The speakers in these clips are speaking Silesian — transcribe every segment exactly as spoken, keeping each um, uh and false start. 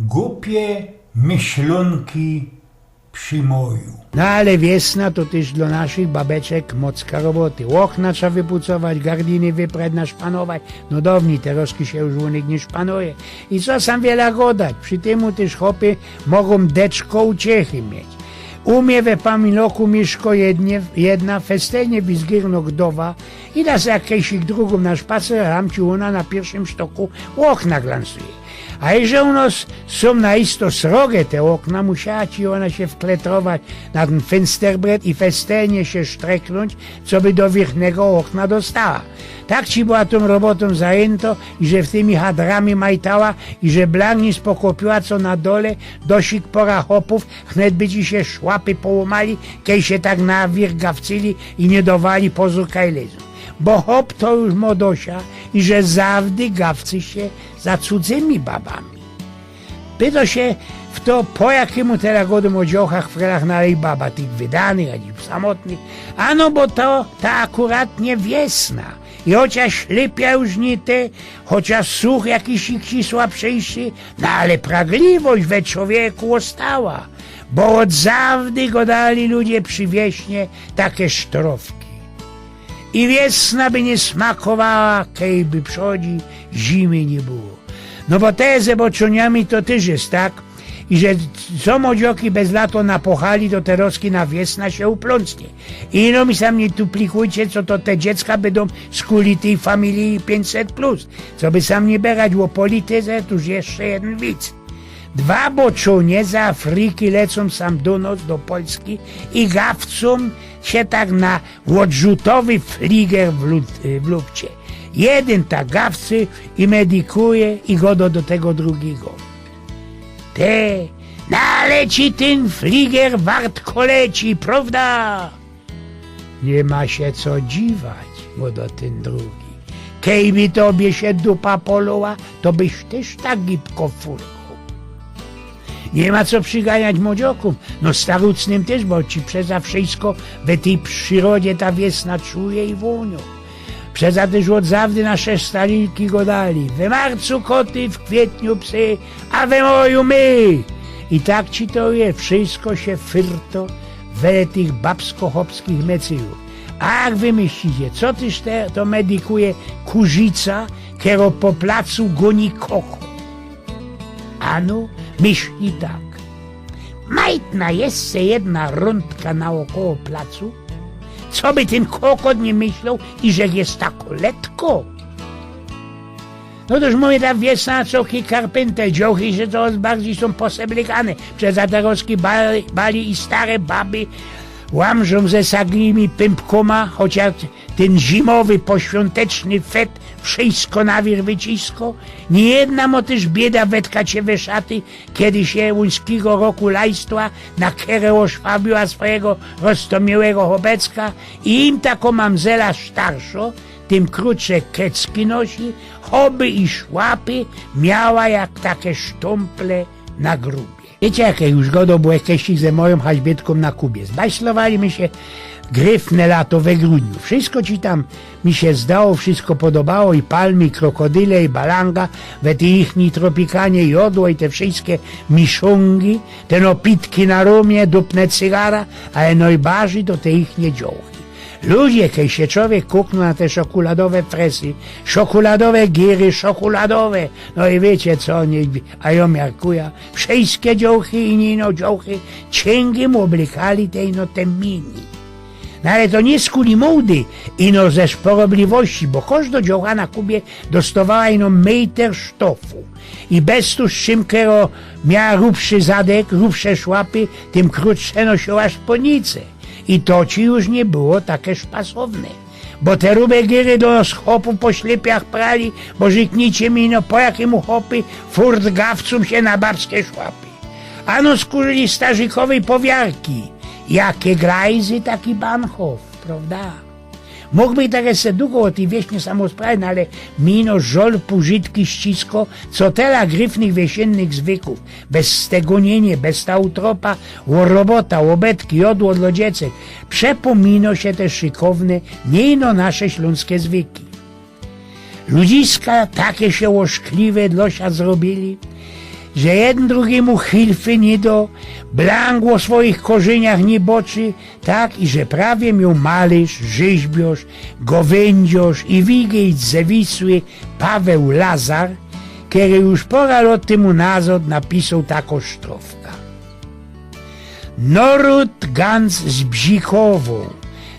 Gupie myślōnki przi moju. No ale wiesna to tyż dlo naszych babeczek mocka roboty. Ôkna trza wypucować, gardiny wyprać, naszpanować. No downij, terozki sie już u nich niy szpanuje. I co sam wiela godać, przi tymu tyż chopy mogōm deczko uciechy mieć. U mie we pamiynoku miyszko jedna festelnie wizgyrno gdowa i da se jak kejsik drugōm na szpacer, a tam ci ôna na piyrszym sztoku ôkna glansuje. A jeże u nos sōm na isto srogie te ôkna, musiała ci ôna sie wkletrować na tyn fynsterbrett i festelnie sie sztreknōńć, coby do wiyrchnego ôkna dostała. Tak ci była tōm robotōm zajynto, iże w tymi hadrami majtała, iże blank niy spokopiła, co na dole dosik pora chopōw, wnet by ci sie szłapy połōmali, kej sie tak na wiyrch gawcyli i niy dowali pozōr kaj lezōm. Bo chop to już mŏ dosia, iże zawdy gawcy sie za cudzymi babami. Pyto sie fto, po jakymu tela godōm ô dziołchach, frelach, no ale i baba tych wydanych, a i samotnych. Ano bo to ta akuratnie wiesna. I chociŏż ślypia już niy te, chociŏż such jakiś ci słabszyjszy, no ale pragliwość we czowieku ôstała. Bo ôd zawdy godali ludzie przi wiesnie take sztrowki. I wiesna by niy smakowała, kejby przodzi zimy niy było. No bo te ze boczōniami to tyż je tak, iże co młodzioki bez lato napochali, to terozki na wiesna sie uplōncnie. I no mi sam niy tuplikujcie, co to te dziecka bydōm skuli tyj familiji piyńćset plus. Coby sam niy berać ô polityce, to już jeszcze jedyn wic. Dwa boczōnie z Afryki lecōm sam do nos, do Polski i gawcōm sie tak na ôdrzutowy fliger w lu-, w lufcie. Jedyn tak gawcy i medikuje i godo do tego drugigo. Te, no ale ci tyn fliger wartko leci, prowda? Niy ma sie co dziwać, godo tyn drugi. Kejby tobie sie dupa poloła, to byś tyż tak gibko furkoł. Niy ma co prziganiać młodziokōm, no starucnym tyż, bo ci przeza wszysko we tyj przirodzie ta wiesna czuje i wōniŏ. Przeza tyż ôd zawdy nasze starilki godali: we marcu koty, w kwietniu psy, a we maju my. I tak ci to je, wszysko sie fyrto wele tych babsko-chopskich mecyjōw. A jak wy myślicie, co tyż te, to medikuje kurzica, kero po placu gōni koko? Ano, myśli tak. Majtna jeszcze jedna rōndka naôkoło placu, coby tyn kokot niy myśloł, iże je tako letko. No toż mōmy ta wiesna, co ki karpynter, dziołchy sie corŏz bardzij sōm poseblykane. Przeza terozki ba-, bali i stare baby łamrzōm ze sagimi pympkōma, chociŏż tyn zimowy, poświōnteczny fet wszysko na wiyrch wycisko. Niyjedna mŏ tyż bieda wetkać sie we szaty, kedy sie łuńskigo roku lajstła, na kere ôszwabiła swojigo roztōmiłego chopecka i im tako mamzela starszŏ, tym krōtsze kecki nosi, choby i szłapy miała jak take sztōmple na grubie. Wiycie, jak już godo, bo jakeś ze mojōm haźbitkōm na Kubie. Zbajslowali my sie gryfne lato we grudniu. Wszysko ci tam mi sie zdało, wszysko podobało, i palmy, i krokodyle, i balanga, we tyj ichni tropikanie, jodło, i te wszyske miszōngi, te nopitki na rumie, dupne cygara, ale nojbardzij to te ichnie dziołchy. Ludzie, kej sie czowiek kuknōł na te szokuladowe fresy, szokuladowe giry, szokuladowe, no i wiycie co, niy, a jŏ miarkuja, wszyske dziołchy i niy ino dziołchy, ciyngi mu ôblykali te ino te mini. No ale to niy skuli mōdy, ino ze szporobliwości, bo kożdo dziołcha na Kubie dostŏwała ino mejter sztofu. I bez to, z czym kero miała grubszy zadek, grubsze szłapy, tym krōtsze nosioła szpōdnice. I to ci już niy było take szpasowne. Bo te rube giry do nos chopōw po ślypiach prali, bo rzyknijcie mi ino, po jakimu chopy furt gawcōm sie na babske szłapy. Ano skuli starzikowyj powiarki. Jake glajzy, taki bankhof, prowda? Mōgłbych tak jeszcze dugo ô tyj wieśnie samosprawie, no ale mi ino żol purzitki ścisko, co tela gryfnych wiesiynnych zwykōw, bez stegōnienie, bez ta utropa ô robota, ô betki, jodło dlo dziecek, przepōmino sie te szykowne, niy ino nasze ślōnske zwyki. Ludziska take sie ôszkliwe dlo sia zrobiyli, że jedyn drugimu hilfy niy do, blank ô swojich korzyniach niy boczy, tak iże prawie mioł malyrz, rzeźbiŏrz, gowyńdziŏrz i wigieć ze Wisły Paweł Lazar, kery już pŏra lŏt tymu nazŏd napisoł takõ sztrofka. Nŏrōd gans zbzikowoł,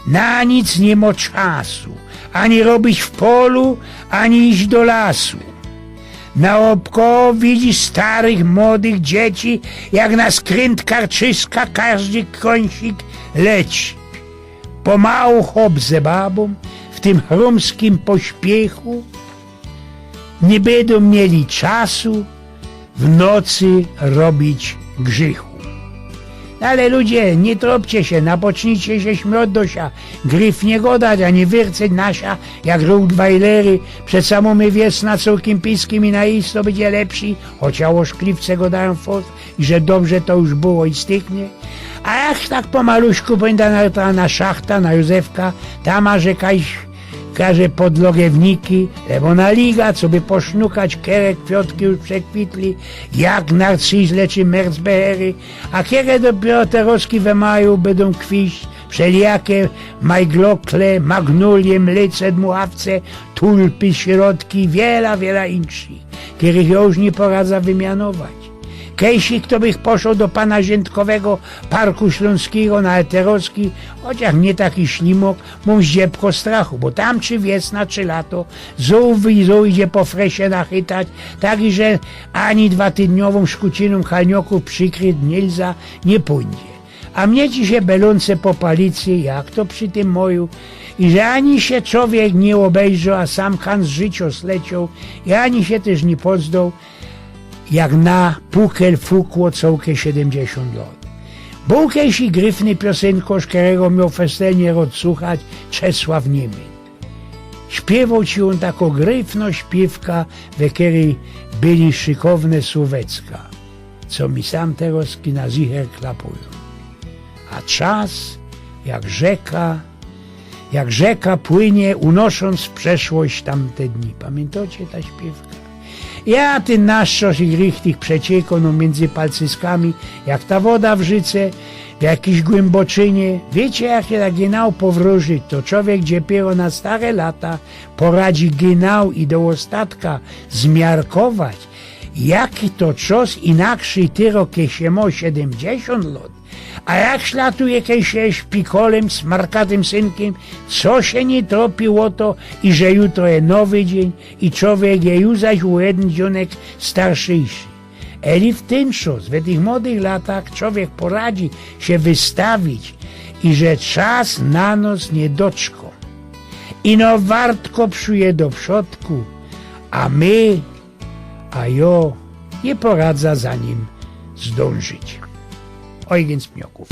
na nic niy mŏ czasu, ani robić w polu, ani iś do lasu. Na ôbko widzisz starych, młodych, dzieci, jak na skryntka karczyska kŏżdy kōńsik leci. Pomalu chop ze babōm w tym chōmskim pośpiechu niy bydōm mieli czasu w nocy robić grzychu. No ale ludzie, niy tropcie sie, napocznijcie sie śmiŏt do sia, gryfnie godać, a niy wyrceć na sia jak rottweilery. Przeca mōmy wiesna cołkym piskim i na isto bydzie lepszy, chociaż ô szkliwce godajōm fort, i że dobrze to już było i styknie. A jak tak pomaluśku pōńdã na, ta, na szachta, na Józefka, tam może kaś, każe podlogewniki, lebo na liga, coby posznukać, kere kwiŏtki już przekwitli, jak narcyzle czy mercbehery, a kere dopiero terŏzki we maju bydōm kwiś, wszelijake majglokle, magnolie, mlyce, dmuchawce, tulpy, sierotki, wiela, wiela inkszych, kerych jŏ już niy poradzã wymianować. Kejsik to bych poszoł do pana Ziętkowego Parku Ślōnskigo na Eterowski, chociaż niy taki ślimok, mōm zdziebko strachu, bo tam czy wiesna, czy lato, zōłw i zōłw idzie po fresie nachytać, tak iże ani dwatydniowōm szkucinōm halniŏkōw przikryć niy lza, niy pōńdzie. A mie ci sie belōnce po palicy, jak to przi tym moju, i że ani sie czowiek niy ôbejrzoł, a sam kans życiŏ zlecioł, i ani sie tyż niy pozdoł, jak na pukel fukło cołke siedymdziesiōnt lŏt. Bōł kejsik gryfny piosynkŏrz, kerego mioł festelnie rŏd słuchać, Czesław Niymyt. Śpiywoł ci ôn takõ gryfnõ śpiywka, we kerej byli szykowne słōwecka, co mi sam terŏzki na zicher klapujōm. A czas, jak rzeka, jak rzeka płynie, unoszōnc w przeszłość tamte dni. Pamiyntŏcie ta śpiywka? Ja, tyn nasz czas ich richtig przeciekōm, no, miyndzy palcyskami, jak ta woda w rzyce, w jakiś głymboczynie. Wiycie, jak sie tak genau powrōżyć, to czowiek dziepiyro na stare lata poradzi genau i do ôstatka zmiarkować, jaki to czas inakszyj tyro, kej sie mŏ siedymdziesiōnt lŏt, a jak ślatuje kej sie szpikolym, smarkatym synkym, co sie niy tropi ô to, iże jutro je nowy dziyń i czowiek je już zaś ô jedyn dzionek starszy. Eli w tyn czas, we tych młodych latach, czowiek poradzi sie wystawić, iże czas na nos niy doczkŏ. Ino wartko przuje do przodku, a my, a jŏ niy poradzã za nim zdōnżyć. Ojgyn z Pniŏkōw.